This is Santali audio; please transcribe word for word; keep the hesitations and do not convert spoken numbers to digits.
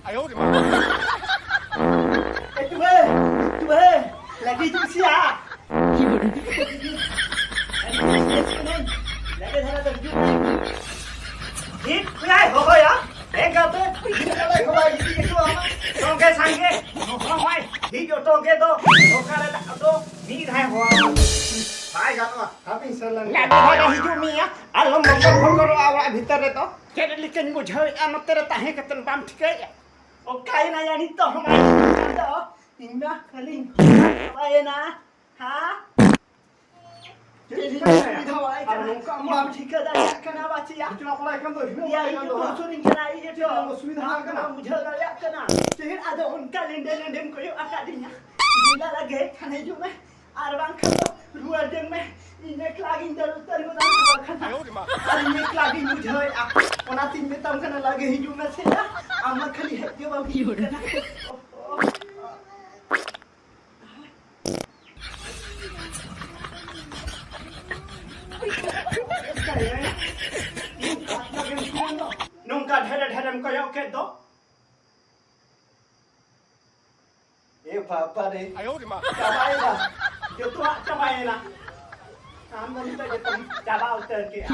ᱮ ᱛᱩᱵᱮ, ᱛᱩᱵᱮ, ᱞᱟᱹᱜᱤ ᱡᱩᱥᱤᱭᱟ᱾ ᱟᱹᱰᱤ ᱵᱮᱥ ᱠᱟᱹᱱᱟᱹᱧ᱾ ᱞᱟᱜᱮ ᱫᱷᱟᱨᱟ ᱫᱚ ᱦᱤᱡᱩᱜ ᱢᱮ᱾ ᱦᱤᱡ ᱯᱮᱭᱟᱭ ᱦᱚᱦᱚᱭᱟ᱾ ᱮᱸᱜᱟᱛᱮ, ᱦᱤᱡ ᱟᱞᱮ ᱦᱚᱦᱚᱭ ᱤᱫᱤ ᱦᱚᱪᱚ ᱟᱢᱟ᱾ ᱥᱚᱸᱜᱮ ᱥᱟᱸᱜᱮ ᱦᱚᱦᱚᱭ ᱦᱤᱡ ᱚᱴᱚ ᱜᱮ ᱫᱚ᱾ ᱚᱠᱟᱨᱮ ᱫᱟᱜ ᱫᱚ ᱢᱤᱫ ᱫᱷᱟᱣ ᱦᱚᱦᱚ ᱟᱢᱟ᱾ ᱵᱟᱭ ᱜᱟᱱᱚᱜᱼᱟ᱾ ᱦᱟᱯᱮᱧ ᱥᱮᱱ ᱞᱮᱱ ᱜᱮ᱾ ᱞᱟᱜᱮ ᱫᱷᱟᱨᱟ ᱦᱤᱡᱩᱜ ᱢᱮᱭᱟ᱾ ᱟᱞᱚᱢ ᱵᱚᱠᱚᱨ ᱵᱚᱠᱚᱨᱚᱜᱼᱟ ᱚᱲᱟᱜ ᱵᱷᱤᱛᱟᱹᱨ ᱨᱮᱫᱚ᱾ ᱪᱮᱫ ᱞᱮᱠᱟᱧ ᱵᱩᱡᱷᱟᱹᱣᱮᱫᱼᱟ ᱱᱚᱛᱮ ᱨᱮ ᱛᱟᱦᱮᱸ ᱠᱟᱛᱮᱫ ᱵᱟᱢ ᱴᱷᱤᱠᱟᱹᱭᱮᱫᱼᱟ? ᱚᱠᱟᱭᱮᱱᱟᱭᱟ ᱱᱤᱛᱚᱜ ᱦᱚᱸ ᱵᱟᱭ ᱦᱤᱡᱩᱜ ᱠᱟᱱ ᱫᱚ? ᱤᱧ ᱢᱟ ᱠᱷᱟᱹᱞᱤᱧ ᱪᱟᱵᱟᱭᱮᱱᱟ᱾ ᱦᱮᱸ? ᱪᱮᱫ ᱞᱤᱧ ᱥᱩᱵᱤᱫᱷᱟ ᱵᱟᱲᱟᱭ ᱠᱟᱱᱟ? ᱟᱨ ᱱᱚᱝᱠᱟ ᱟᱢ ᱵᱟᱢ ᱴᱷᱤᱠᱟᱹ ᱫᱟᱲᱮᱭᱟᱜ ᱠᱟᱱᱟ ᱵᱟᱪᱮᱭᱟ? ᱵᱤᱪᱷᱱᱟ ᱠᱚᱲᱟ ᱮᱠᱷᱟᱱ ᱫᱚ ᱦᱤᱱᱟᱹ ᱤᱭᱟ, ᱵᱟᱲᱟᱭ ᱤᱧ ᱠᱟᱱ ᱫᱚ ᱫᱚ ᱦᱟᱸᱜ᱾ ᱥᱩᱨᱤᱧ ᱠᱟᱱᱟ, ᱤᱧ ᱴᱷᱮᱱ ᱚᱥᱩᱵᱤᱫᱷᱟ ᱟᱢ ᱟᱠᱟᱱᱟ᱾ ᱵᱟᱢ ᱵᱩᱡᱷᱟᱹᱣ ᱫᱟᱲᱮᱭᱟᱜ ᱠᱟᱱᱟ᱾ ᱪᱮᱫ ᱟᱫᱚ ᱚᱱᱠᱟ ᱞᱮᱸᱰᱮ ᱞᱮᱸᱰᱮᱢ ᱠᱚᱭᱚᱜ ᱟᱠᱟᱫᱤᱧᱟ? ᱫᱮᱞᱟ ᱞᱟᱜᱮ ᱠᱷᱟᱱ ᱦᱤᱡᱩᱜ ᱢᱮ, ᱟᱨ ᱵᱟᱝᱠᱷᱟᱱ ᱫᱚ ᱨᱩᱣᱟᱹᱲ ᱡᱚᱝ ᱢᱮ᱾ ᱤᱧ ᱮᱠᱞᱟ ᱜᱤᱧ ᱫᱟᱹᱲ ᱩᱛᱟᱹᱨ ᱜᱚᱫᱟ ᱱᱚᱣᱟ ᱠᱷᱟᱱ᱾ ᱟᱨ ᱤᱧ ᱮᱠᱞᱟ ᱜᱤᱧ ᱵᱩᱡᱷᱟᱹᱣᱮᱫᱼᱟ, ᱚᱱᱟᱛᱤᱧ ᱢᱮᱛᱟᱢ ᱠᱟᱱᱟ ᱞᱟᱜᱮ ᱦᱤᱡᱩᱜ ᱢᱮ ᱥᱮ ᱭᱟ᱾ ᱟᱢ ᱢᱟ ᱠᱷᱟᱹᱞᱤ ᱦᱮᱡ ᱜᱮ ᱵᱟᱢ ᱦᱤᱡᱩᱜ ᱠᱟᱱᱟ᱾ ᱱᱚᱝᱠᱟ ᱰᱷᱮᱨᱮ ᱰᱷᱮᱨᱮᱢ ᱠᱚᱭᱚᱜ ᱠᱮᱫ ᱫᱚ᱾ ᱮ ᱵᱟᱵᱟ ᱨᱮ᱾ ᱪᱟᱵᱟᱭᱮᱱᱟ᱾ ᱡᱚᱛᱚᱣᱟᱜ ᱪᱟᱵᱟᱭᱮᱱᱟ᱾ ᱟᱢ ᱫᱚ ᱱᱤᱛᱚᱜ ᱡᱚᱛᱚᱢ ᱪᱟᱵᱟ ᱩᱛᱟᱹᱨ ᱠᱮᱜᱼᱟ᱾